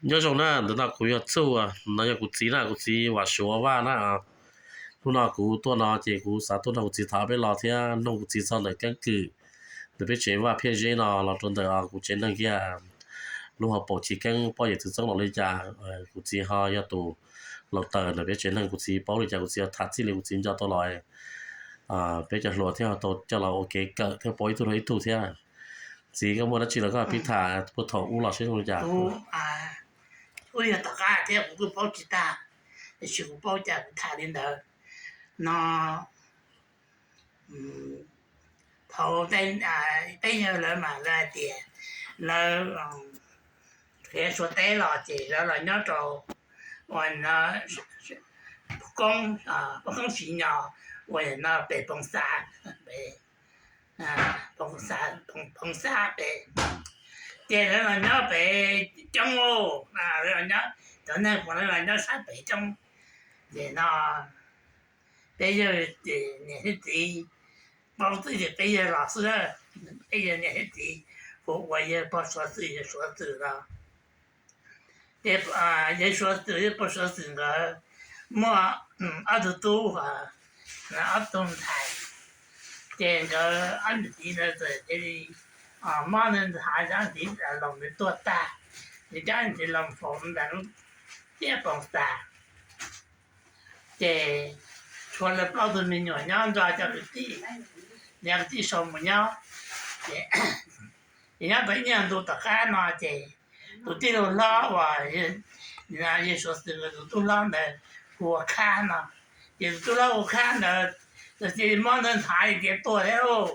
Nyob zoo na, ntawm no kuv yog Txuj, no yog kuv txiv na, kuv txiv Vam Suav Vaj na. Hnub no kuv tuaj no ces kuv xav tuaj nrog kuv txiv tham peb los thiab nug kuv txiv txog ntawm keeb kwm ntawm peb tsev Vaj Phiaj Zeb no los rau ntawm kuv tsev neeg kiag lub hauv paus chiv keeb poj yawm txwv txoob los li cas. Kuv txiv ho yog tus laus taws ntawm peb tsev neeg, kuv txiv paub li cas kuv txiv tham txij li kuv txiv nco tau los. Peb cov hluas thiaj tau coj los ua kev kawm thiab paub ib tug rau ib tug thiab. Txiv, koj muaj dab tsi los koj pib tham puag thaum ub los seb zoo li cas. Ub, yog tom qab thiab kuv kuj paub tsis tag, tiam sis kuv paub cas kuv tham li ntawd no. Thaum peb yawg lawv mas lawv hais tias lawv khiav Suav teb los ces lawv los nyob rau ua pog koob Siv Nyos, ua no pem Poos Xas, pem Poos Xas pem, ces lawv los nyob pem coob, lawv los nyob, cov neeg puav leej los nyob sab pem coob. Ces no peb yawg niam thiab txiv paub txwj ces peb yawg los xwb, peb yawg niam thiab txiv hu ua yawg pog Suav Xwm, yawg Suav Xwm los. Ces yawg Suav Xwm, yawg pog Suav Xwm nkawd muaj ob tug tub, ob tug ntxhais. Ces nkawd ob niam txiv ntawd txawm cia li mob nthav, cov niam txiv laus ntawd tuag tag, ces cov niam txiv laus faus ntawm lub tiaj Poos Xas. Ces tshuav lawv plaub tug me nyuam nyob nrog cov kwv tij, cov kwv tij sau mus nyob. Ces nyob tau ib nyuag ntu tom qab no ces tus tij laug hlob uas yawg Suav Xwm tus tub hlob ntawd hu ua Khab no. Ces tus tub hlob hu Khab ntawd txawm cia li mob ntawd nthav li tiav tuag thiab lauj.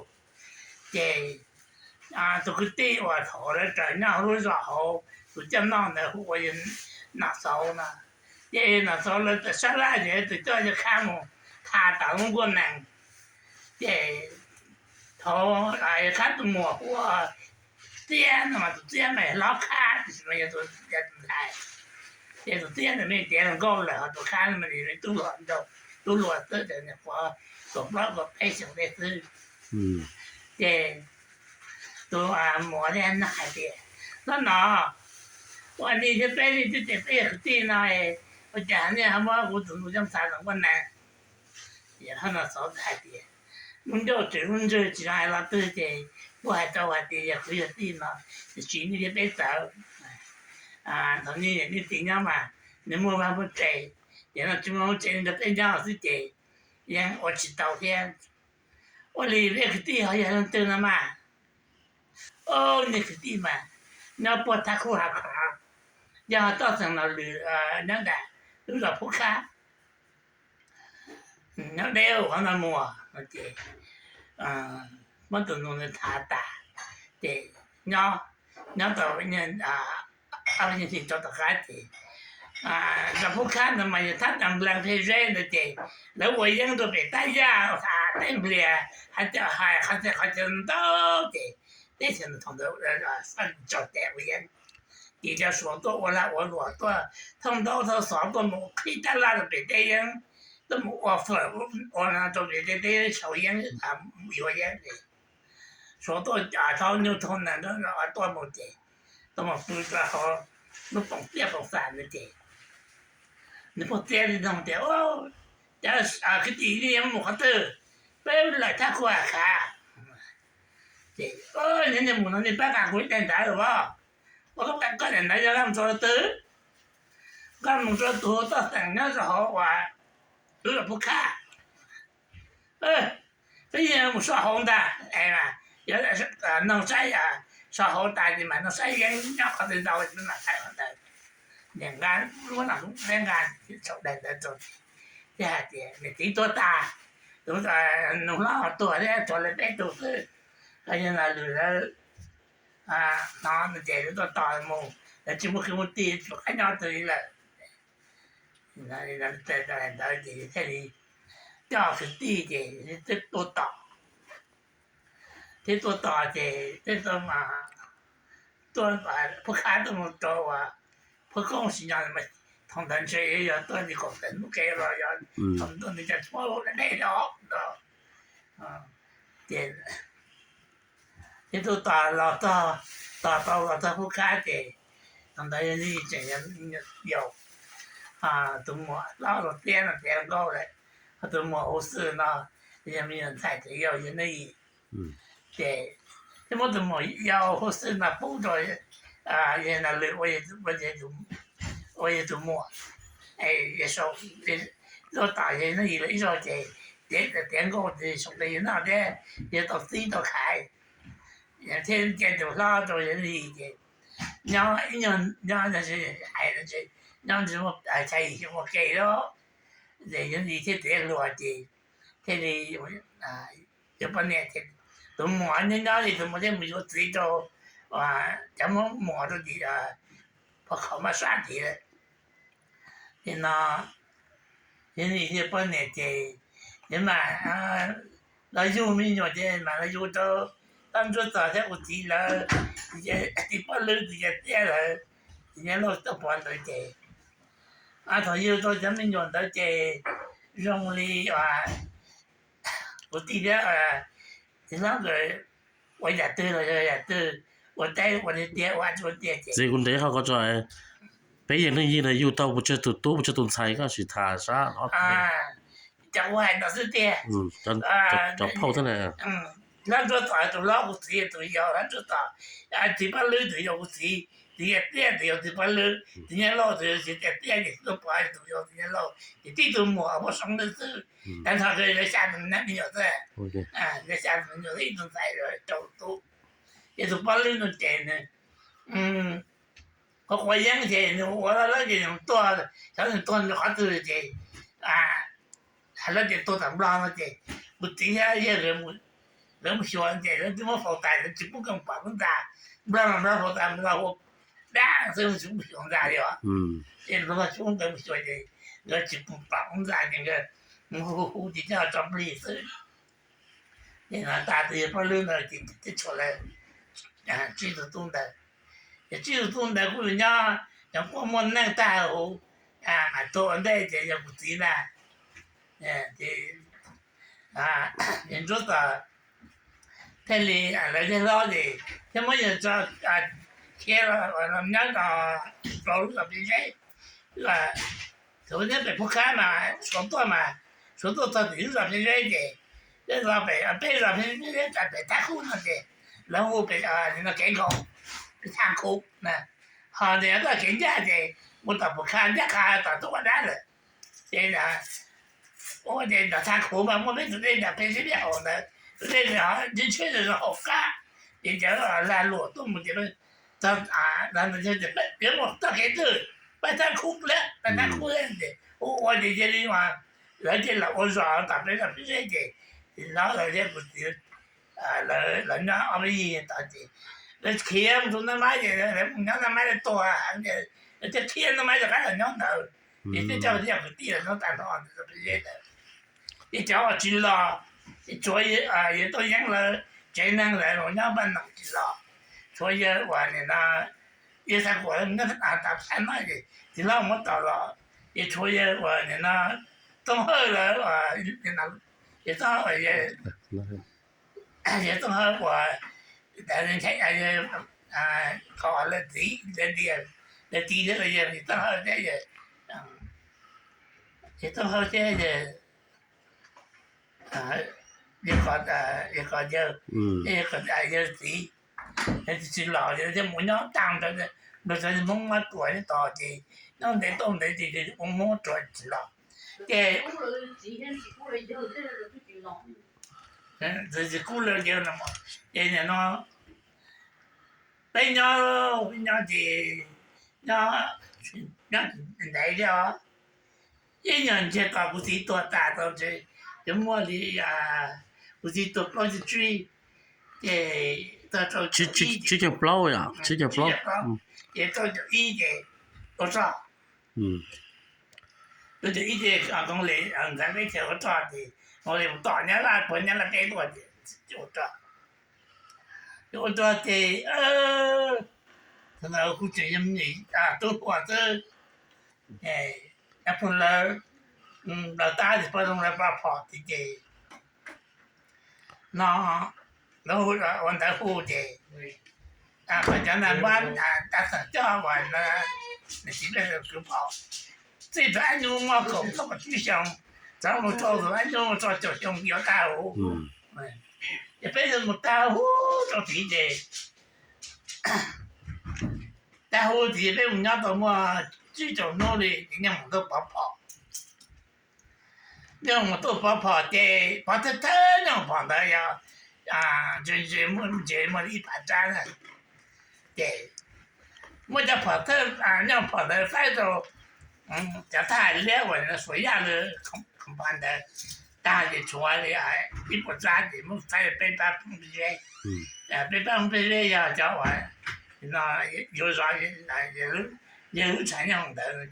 Ces tus kwv tij uas thaum lawv raws nyob hauv lub zos hauv tus coj noj ntawd hu ua yawg Nom Xauv no. Ces Nom Xauv lawv txawm sab laj ces txawm coj yawg Khab mus tham tom lub nkuaj nees. Ces thaum yawg Khab tus muam hu ua Txiab no mas tus Txiab mas hlob Khab tiam sis mas yog tus ntxhais. Ces tus Txiab ntawd mas tiav hluas nkauj lawm, ho tus Khab no mas tub hluas, tub hluas xwb, nyuam qhuav kaum plaub kaum peb xyoos tej xwb. Ces tus muam thiaj hais tias, Hnub no ua nej thiab peb nej twb tias peb yog kwv tij no, ua cas nej ho muab kuv tus nus coj mus tham tom nkuaj nees? Ces Nom Xauv hais tias, Lub ncauj tseem lub ntswg tsis zoo hais los twg ces kuv hais rau hais tias yog kwv yog tij no, tiam sis nej thiab peb txawv. Thaum nej niam nej txiv nyob mas nws muaj vaj muaj tsev, ces no tsis muaj vaj muaj tsev nrog peb nyob xwb ces yeej ua tsis tau thiab. Ua li peb kwv tij ho yog leej twg no mas? Ob niag kwv tij mas nyob puag thaj kub hav khov, yog toj xeem Los Lwm nyob nram lub zos Phub Khab, nyob deb qhov no mus no ces muab tus nus ntawd tham tas, ces nyob, nyob tau ob peb nyuag hlis rau tom qab ces zos Phub Khab ntawd mas yog thab tas nplees phe zeb ntawd ces lawv ua yeeb rau pem Tab Yaj, Thaib Nplias, hais tias hais qhov txhia qhov chaw ntau ces teb chaws ntawd thaum ntawd tsaug cai ua yeeb. Ces cov Suav tuaj ua lag ua luam tuaj thauj ntaub thauj xov tuaj mus qhib tab laj rau pem teb yeeb, tuaj mus ua fawm ua no rau pem teb yeeb, sau yeeb, yuav yeeb. Suav tuaj thauj nyuj thauj nees tuaj mus ces tuaj mus pw rau hauv lub Poos Txiab Poos Xas ntawd ces nws pog Txiab li nug tias, Cov kwv tij nej yuav mus qhov twg? Peb lawm thaj kub hav khov. Ces, Yog nej mus no nej pab nqa kuv ib daim ntawv los as. Ua, koj daim ntawv yog koj mus txog twg? Koj mus rau tus toj xeem nyob rau hauv uas lub zos Phub Khab. Peb yeej mus so hauv ntag, yog noog saib, so hauv tas ces mam noog saib yeeb nyob qhov twg ntau mam thaij qhov ntawd. Niam nqa lub no, peb nqa saum daim ntawv rau, thiaj hais tias, Niam txiv tuag tas, tus nus hlob tuag thiab tshuav lawv peb tug xwb, yog no lwm lawv hnov no ces lawv tuaj tos mus, lawv tsis muaj kwv muaj tij, tshuav qab nyob twg li lawm. Ntawd ces thiaj li coj kwv tij ces twb tuaj tos, thiab tuaj tos ces thiaj tuaj, tuaj Phub Khab tuaj mus rau uas Phub Koob Sim Nyog, thaum ntawd ntshe yog tuaj li kaum tawm hnub ke los yog thaum tuaj nws cov tshuab deb deb os. Ces thiab tuaj tos los txog, tos tau los txog Phub Khab ces Thaum ntawd yawg Neej Yis tseem yau, tus muam hlob los tiab no tiav nkauj lawm, ho tus muam huv xwm no yog me nyuam ntxhais tseem yau yawg Neej Yis. Ces thiaj muab tus muam yau huv xwm no pub rau yawg Nas Lwm ua yawg tus muam, es sau luag tom yawg Neej Yis lawv ib zaug ces tiav nkauj ces sau rau yawg noj thiab yawg tau txib tau khaiv, thiaj cia tus hlob rau yawg Neej Yis ces nyob ib nyuag, nyob hais, nyob ntsis muaj xya yim xyoo ua ke lawm, ces yawg Neej Yis thiaj tiav hluas ces thiaj li yawg poj niam, tus muam nyob nyob li tus muam thiaj mus yuav txiv rau cov muab muam rau tim Pov Khov Maj Sab tid lawm. Ces no yawg Neej Yis thiaj poj niam ces yawg mam los yug me nyuam ces mam los yug rau Hlob Ntsuab Txos thiab kuv txiv lawv, tus yawg Txiv Paj Lwb, tus yawg Tiaj lawv, ces Nyab Lauj tuaj pov ntawd ces thaum yug tau cov me nyuam ntawd ces zoo li kuv tij thiab txiv hlob nkawd ua yam twg los yog yam twg, ua teb ua tiag ua tiag ces txiv kuv ntev qhov ko tso, peb yawg Neej Yis no yug tau pes tsawg tus tub pes tsawg tus ntxhais koj sim tham sab no. Cov kuv hais no xwb tiag. Cov phauj thiab na. Hlob Ntsuab Txos tus hlob kuv txiv tus yau Hlob Ntsuab Txos, Txiv Paj Lwb tus yau kuv txiv, tus yawg Tiaj tus yau Txiv Paj Lwb, tus Nyab Lauj tus yau Txiv Tiaj, ces tus pov tus yau Txiv Nyab Lauj, ces tib tug muam Paj Soob Lwj xwb. Tag nrho yog xya tus me nyuam xwb, yog xya tus me nyuam xwb, ib tug ntxhais rau tub. Ces tus Paj Lwb no ces nws qhuav qhuav yeeb ces nws ua lawb ces nws tuaj, xyov nws tuaj qhov twg ces hais lawv tias tuaj tom Nplog no ces kuv txiv thiab yawg lawv mus xyuas ces lawv twb muab faus tas, lawv tsis pub kom pom lub ntxa. Nplog los Nplog faus tas, Nplog hu dab xwb, tsis pub xyuas ntxa li os. Ces Nplog tsis pub nkawd mus xyuas ces nkawd tsis pom lub ntxa ces nkawd mus hu hu ces coj tso plig xwb. Ces no tas tus yawg Paj Lwb ntawd ces twb tshuav lawv tsib tus tub ntawd. Ces tsib tus tub ntawd kuj nyob, cov kuj muaj neej tag huv, mas tuag ua ntej ces yog kuv txiv ntag. Ces Ntsuab Txos thiaj li lawv thiaj hlob ces thiaj muab yawg tso khiav los nyob rau lub zos Peb Zeb. Thaum nyob pem Phuj Khab mas Suav tuaj mas, Suav tuaj txog tim lub zos Peb Zeb ces, peb zos Peb Zeb tas pem Thaj Khub no ces lawv hu pem no kev nkaus, pem Thaj Khub na. Ho ntawm toj kev ncaj ces mus tom Phuj Khab ncaj qha tom Tub Vaj Dab lawm. Ces ua ces nram Thaj Khub mas muaj peb tus dej nram Peb Zeb Peb Haus ntawd, tus dej ntshiab ntshiab zoo haum qab, ces cov lag luam tuaj mus ces txog ces peb muaj txoj kev twg, peb Thaj Khub lawm, peb Thaj Khub lawm ces ua ua ces cia li mas lawv cia li los ua zos tom peb zos Peb Zeb ces, ces no lawv thiaj kuv txiv lawv nyob ob peb yig tod ces lawv khiav mus rau Naj Mab ces lawv mus nyob Naj Mab lawv tuag, lawv thiaj khiav Naj Mab rov qab los nyob ntawd. Ces thiaj coj yog kwv tij los nyob tag nrho ntawd. Ces cov uas tsis los, ces tshuav yawg Tooj Yeeb lawv tsev neeg lawv los nyob Npaj Noom tsis los, tshuav yawg uas nim no yawg Xav Kuam nyob Tav Phaj no ces tsis los muab tom los, ces tshuav yawg uas nim no Tooj Hawj lawv, yawg Tooj Hawj, yawg Tooj Hawj uas ntawd ntshai, qhov lawv txiv, lawv txiv thiab yawg Tooj Hawj thiab, yawg Tooj Hawj thiab yawg, yawg Kom, yawg Kom, yawg txiv, yawg tsis los, yawg thiaj mus nyob tag nrho, nrog cov Hmoob Mab Ruam nyob tod ces nyob ntev tuaj ntev ces ua Hmoob Ruam tsis los. Ces txiv kub lawv yawg no, ces nim no peb nyob, peb nyob ces nyob, nyob ntev thiab os. Ib nyuag ntsiag to kuv txiv tuag tas tau ntshe yuav muaj li, kuv txiv tuag plaub caug tsib, ces txog rau tsib caug plaub, tsib caug plaub, ces rau caum ib ces ua rog, rau caum ib ces Koos Lis ntxeev teb chaws ua rog ces Koos Lis mus tom Nyab Laj, puag Nyab Laj teb tuaj ces ua rog. Ua rog ces thaum ntawd kuv tseem yog me nyuam tub hluas xwb, es pog lawv los tab sis pog zoo lawv pab phom tiag ces no, lawv ua ntawd hu ces Cov na muab tag xeem coj uas nws txiv pej xeem kwv phom, txij thaum ab nyuj muaj kaum txog kaum tsib xyoo, txog mus rau tus ab nyuj muaj rau caum xyoo yuav tag huv. Ces peb mus tag huv rau tid ces tag huv tid peb mus nyob tau muaj tsib rau hnub li ces nyob mus tuaj pov phom. Nyob mus tuaj pov phom ces pov thawj thawj nyob phom ntawd yog ntses, ntses muaj li ib phav rab na. Ces muaj cov phom thawj nyob phom ntawd faib rau cov thaj liab uas Suav Yaj lawv khoom pa ntawd tag ces tshuav li ib puas rab ces muab faib peb pab phooj peb zeb. Peb pab phooj peb zeb yog cov uas no yuav zov yawg lub tshav nyob ntawd no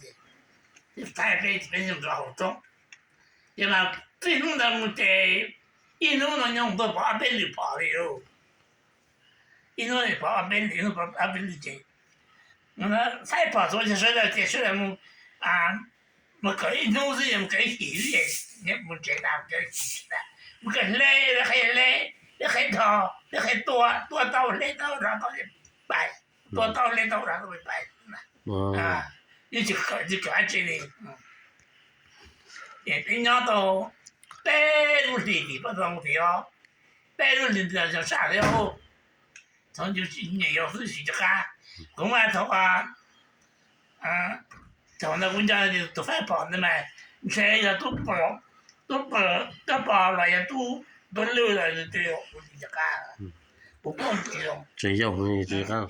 ces faib peb peb zov hauv roob. Ces mas txij hnub ntawd mus ces ib hnub no nyob tuaj pov ob peb lwm phom li lauj. Ib hnub pov ob peb lwm, ib hnub pov ob peb lwm ces faib phom txhua yog sawv daws ces sawv daws mus, mus kawm ib hnub xwb, mus kawm ib hlis xwb ces mus tsev tas, mus kawm hle, hle qhov, hle qhov dhos, hle qhov tua, tua tau hle tau dhos tau pais, tua tau hle tau dhos tau pais. Yeej tsis kawm, tsis kawm dab tsi li. Ces peb nyob tau peb lub hlis tim poj tau tim os, peb lub hlis ntawd xyov saj li os. Thaum nyuam yaus xwb tsis nco qab. Kuv mas thaum, thaum ntawd kuv nco tus faib phom ntawd mas ntshe yog tub, tub pog los yog tub, tub lwj los kuv tsis nco qab. Kuv paub tsis zoo. Tseem yau tsis nco qab.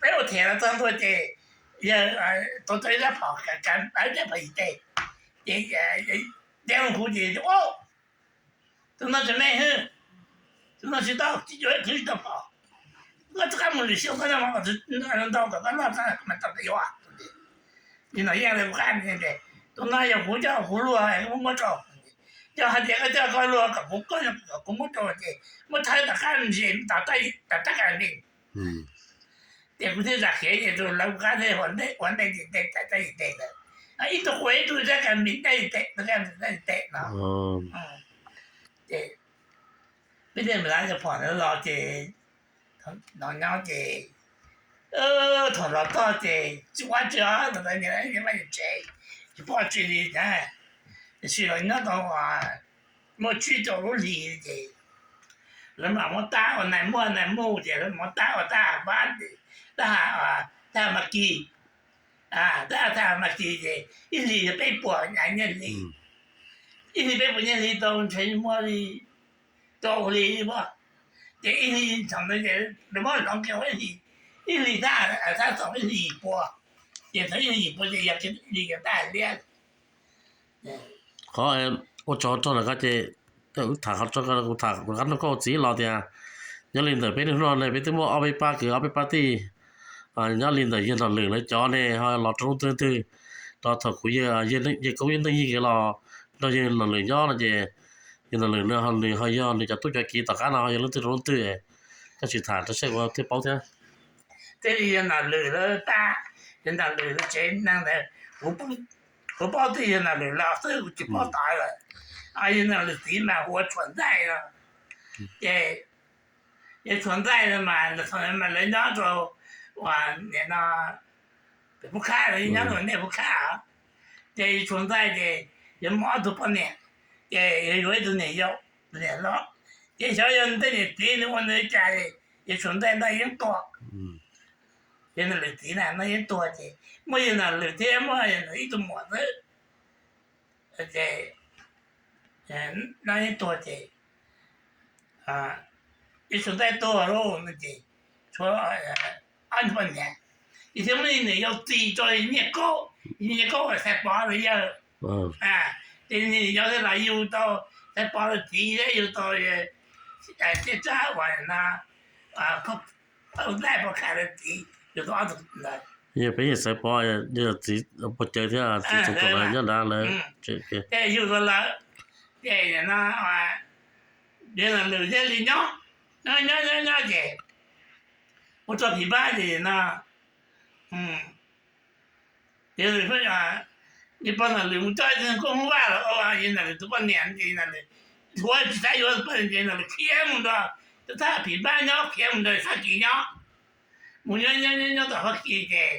Peb ua them los txog ntua ces yawg tau tau ib rab phom, ib rab phom yim teg, ces, ces kuv ces, tus no tseem me hwb, tus no tsis tau, tsis tau phom, koj rov qab mus lwm xyoo koj noj mov kom ntau kom koj noj mas tau yuav. Nim no yeej li kuv qab, tus no yog kuv coj kuv luag muab muab rau, yog hais tias koj coj koj luag kom kuv, kom kuv muab rau ces muab thawb tom qab ntsis tom tab kas li. Ces kuv thiaj zam khiav ces tus lawv kuv qab thiaj ua ntej, ua ntej ntej ntej tab ib teg ntawd, ib tug quas ib tug rab kas mis tab ib teg, rab kas mis tab ib teg no. Ces peb thiaj mus lav cov phom ntawd los ces no nyob ces thaum los txog ces tsis ua tsi os, thaum ntawd niam vaj niam tsev tsis pom tsi li na, tiam sis los nyob tau muaj tsib rau lub hlis ces lawv mam muab tab ua nais muaj nais mus ces lawv mam muab tab ua tab ha pab, tab ha, tab ha mas kis, tab ha mas kis ces ib hlis yog peb puas nyiaj hli, ib hlis peb puas nyiaj hli tau ntshe muaj li rau hli li as, ces ib hlis thaum ntawd ces lawv muab hloov kiag ua ib hlis, ib hlis tab, tab tom ib hlis yim pua, ces thaum ib hlis yim pua ces yog li yog tab ha liab. Qhov ua tsov rog ntawm ko ces tham qhov rog ko, kuv tham kuv qab nug koj txiv los tias nyob li ntawm peb niaj hnub no ne peb twb muaj ob peb pab kwv ob peb pab tij, nyob li ntawm yawg Nom Lwm lawv cov ne ho los rau lub twg twg, rau thaum kuv yawg Koob Yeej Neej Yig nkawd los nrog yawg Nom Lwm nyob no ces yawg Nom Lwm nws ho yog nws cov tub cov kiv tom qab no ho yog lub twg rau lub twg, koj tsis tham rau seb kuv thiaj paub thiab. Thiaj li yawg Nom Lwm lawv tab, yawg Nom Lwm lawv tsev neeg ntawd, kuv paub tias yawg Nom Lwm los xwb kuv tsis paub tod lawm. Yawg Nom Lwm txiv mas hu ua Tshuam Ntxaij no, ces yawg Tshuam Ntxaij no mas thaum mas lawv nyob rau uas nim no pem Pub Khab, lawv nyob rau nej Pub Khab, ces yawg Tshuam Ntxaij ces yawg muaj ob tug poj niam, ces yawg yuav ib tug niam yau, tus niam hlob, ces xyov yog tej niam txiv nws ua nws li cas, yawg Tshuam Ntxaij noj yeeb tuag. Yawg Nom Lwm txiv na noj yeeb tuag ces muaj yawg Nom Lwm thiab muaj yawg Nom Lwm ib tug muam xwb. Ces noj yeeb tuag ces yawg Tshuam Ntxaij tuag lauj no ces tshuav ob niag poj niam, ces thiaj muab niam yau txis rau Nyiaj Kaub, Nyiaj Kaub uas Xaiv Pov los yawg. Ces niam yau thiaj los yug tau Xaiv Pov los txiv thiab yug tau Txiaj Tsab uas no Phauj Ntaij Pov Kham los txiv, yug tau ob tug ntawd. Yog peb yawg Xaiv Pov yog txiv Pov Cawv thiab txiv Txoov Tuam lawv nyob nrad lawv. Ces yug tau lawv, ces no yawg Nom Lwm thiaj li nyob, nyob nyob nyob nyob ces ua txoj phim npab ces no yawg Nom Lwm, yawg pog Nom Lwm mus coj yawg Koob Hmoob Vaj los yawg Nom Lwm tus poj niam ces Nom Lwm thuav tsis xav yuav poj niam ces Nom Lwm khiav mus nrog Tub Thaj Phim Npab nyob khiav mus nrog Fab Kis nyob, mus nyob nyob nyob nyob tom Fab Kis ces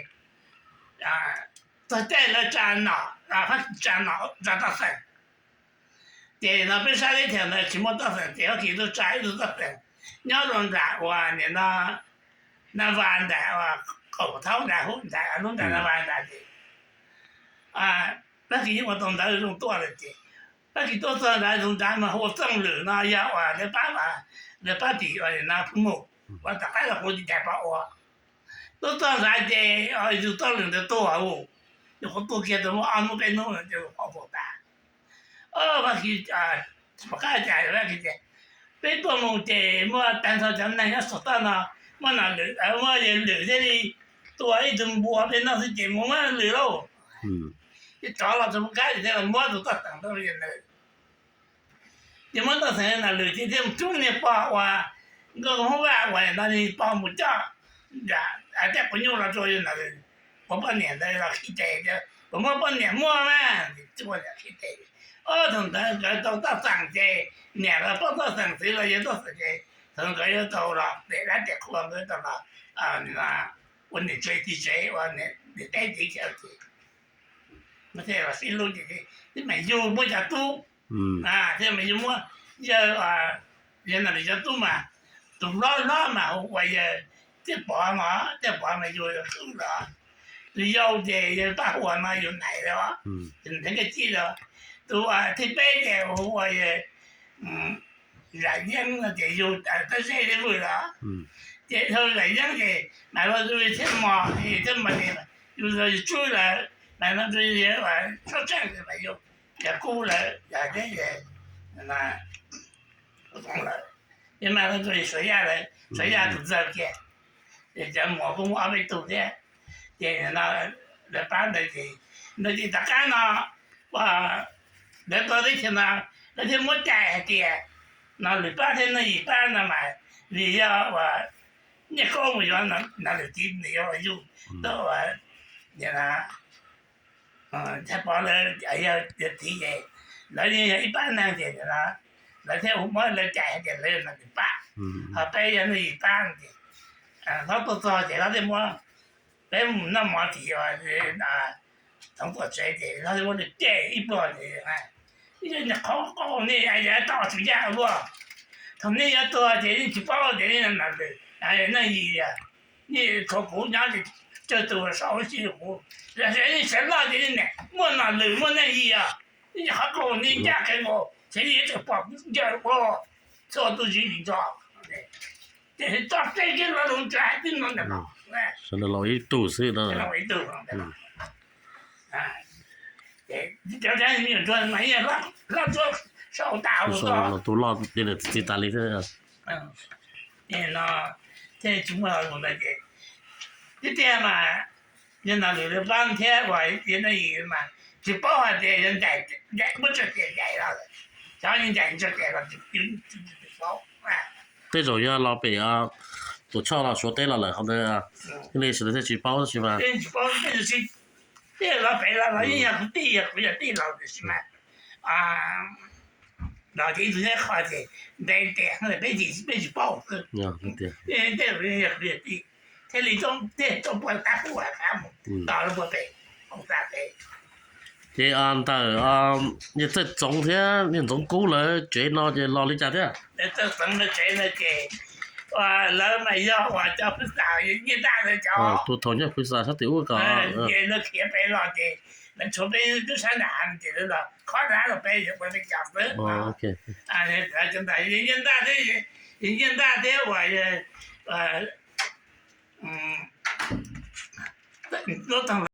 txog caij lawv tsa nom, Fab Kis tsa nom tsa Toj Xeem. Ces no peb sab teb chaws ntawd tsis muaj Toj Xeem ces Fab Kis tuaj tsa ib tug Toj Xeem nyob rau nram uas nim no Naj Vas ntawm uas Qaum Thaub ntawd, hu ntawd lub nram Naj Vas ntawd ces Fab Kis yeej ua tau ntawv zoo tuaj lawm ces Fab Kis tuaj txog ntawd tus nrad mas hu ua Txooj Lwm no yog uas lawv pab, lawv pab tim uas no Phu Mus, uas tom qab los kuv tsis ncaim pom ua. Tuaj txog ntawd ces yus Txooj Lwm ntawd tuag, yus qhuav tuag kiag tau muaj ob hnub peb hnub ces yus qhuav tuag tas. Fab Kis, pom qab cas Fab Kis tias peb tuaj mus ces muaj tag nrho cov neeg nyob saum toj no, muaj Nom Lwm, muaj Yawg Lwm thiaj li tua ib tug npua peb noj xwb ces mus muab Lwm lauj. Ces rov los txog pub kab ces thiaj los muab tus Toj Xeem rau Yawg Lwm. Ces muab Toj Xeem Nom Lwm ces thiaj mus cub niag pog uas Nkauj Hmoob Vaj uas no pog mus coj tej quav nyuj los rau Yawg Nom Lwm, ua poj niam ntawd los khib tes, puas muab poj niam muaj mas, tsis muaj niam khib tes. Ob thaum ntawd nkawd tau Toj Xeem ces niam los poj Toj Xeem, txiv los yawg Toj Xeem ces thaum nkawd yuav tau los pem dab tes qhua nkawd tau los ua niam tsev txiv tsev ua niam teb txiv chaw ces thiaj los sib hlub ces thiaj mam yug muab cov tub, thiaj mam yug muab yawg, yawg Nom Lwm cov tub mas tus hlob hlob mas hu ua yawg Txiaj Pov no, Txiaj Pov mas yug khwb los, tus yau ces yawg Paj Huas no yug nais los, nws nrhiav Nkaj Cib los, tus thib peb ces hu ua yawg Zam Yeeb no ces yug Tab Zeb Zeb Vwj los, ces yawg Zam Yeeb ces mam los rau Txhiaj Mos, Txhiaj Mos ces yug Tswb lawm, mam los rau Suab Tseej ces mam yug Yawg Kub lawm, yog thiab yawg Zoov lawm, ces mam los rau Suav Yaj lawm, Suav Yaj tus ntxawg kiag. Ces cov muam kuj muaj ob peb tug thiab. Ces no lawv pab ntawd ces, ntawd ces tom qab no lawv tau teb chaws no, lawv thiaj muab cai hais tias Nom Lwm pab thiab Neej Yim pab no mas vim yog uas Nyiaj Kaub mus yuav Nom Lwm txiv, nws yuav ua yug tau uas Thaj Pov lawv yog txiv ces lawv yeej yog ib pab neeg ces lawv thiaj muab lawv cai hais tias lawv yog Nom Lwm pab, ho peb yog Neej Yim pab ces hlob tuaj txog ces hlob thiaj muab, peb mus noj mov tim Txoov Tuam tsev ces hlob thiaj muab lawv cem ib pluag ces, ib yog niag qhov qau nej yog tau tsis yaj luaj, thaum nej yuav tuag ces yeej tsis paub tias nej Nom Lwm, Neej Yim, nej tshuav kuv nyob ces tsawg tus sau ib si kuv, los sis nej sawv loj ces nej niam muaj Nom Lwm muaj Neej Yim os, nej qhov qau nej ncaj qhia nkaus ces nej yuav tsum pom kuv ncaws ua txhua tus zis li nto. Ces txoj kev kiag los lus ntawd hais twb no ntawm no, sawv daws laus ib tug xwb no. Cov me nyuam ntsuag mas yeej hlob tuaj sau tas los tus loj ces txiv tas li thiab. No thiaj tsis muaj lo lus ntawd ces, tiag tiag mas yog Nom Lwm lawv pab thiab uas yog Neej Yim mas tsis paub hais tias yog ncaim, ncaim muab tso cai ncaim los, xyov yog ncaim tso cai los tsis paub. Tej zaum yog los pem Tuam Tshoj los Suav teb los lawm qhov ntawd, thiaj li sawv daws thiaj tsis paub tab sis mas tsis paub, tej los pem los los yeej yog kwv tij, yog kwv yog tij los tiam sis mas los ces ib tug nyob qhov ces ntev ntev peb tsis, peb tsis paub xwb. Tej los yog kwv yog tij, thiaj li tej tuaj pua qab pub qab mus tos lawv pua pem, ua tas pem. Ces ntawm Niag Txawj Txoov thiab Niag Ntxoov Kub lawv tsev no ces los li cas thiab? Txawj Txoov lawv tsev no ces lawv mas yog uas cov Phooj Xa, Nyiaj Ntaj lawv cov, tus thaum nyob Phooj Xa sab tim ub ko, ces lawv khiav pem los ces lawv tshuav peb tub sab nram ces lawv los khob dab los peb yuav ua peb cov xwb. Cov ntawd Nyiaj Ntaj thiab, Nyiaj Ntaj thiab uas lub tog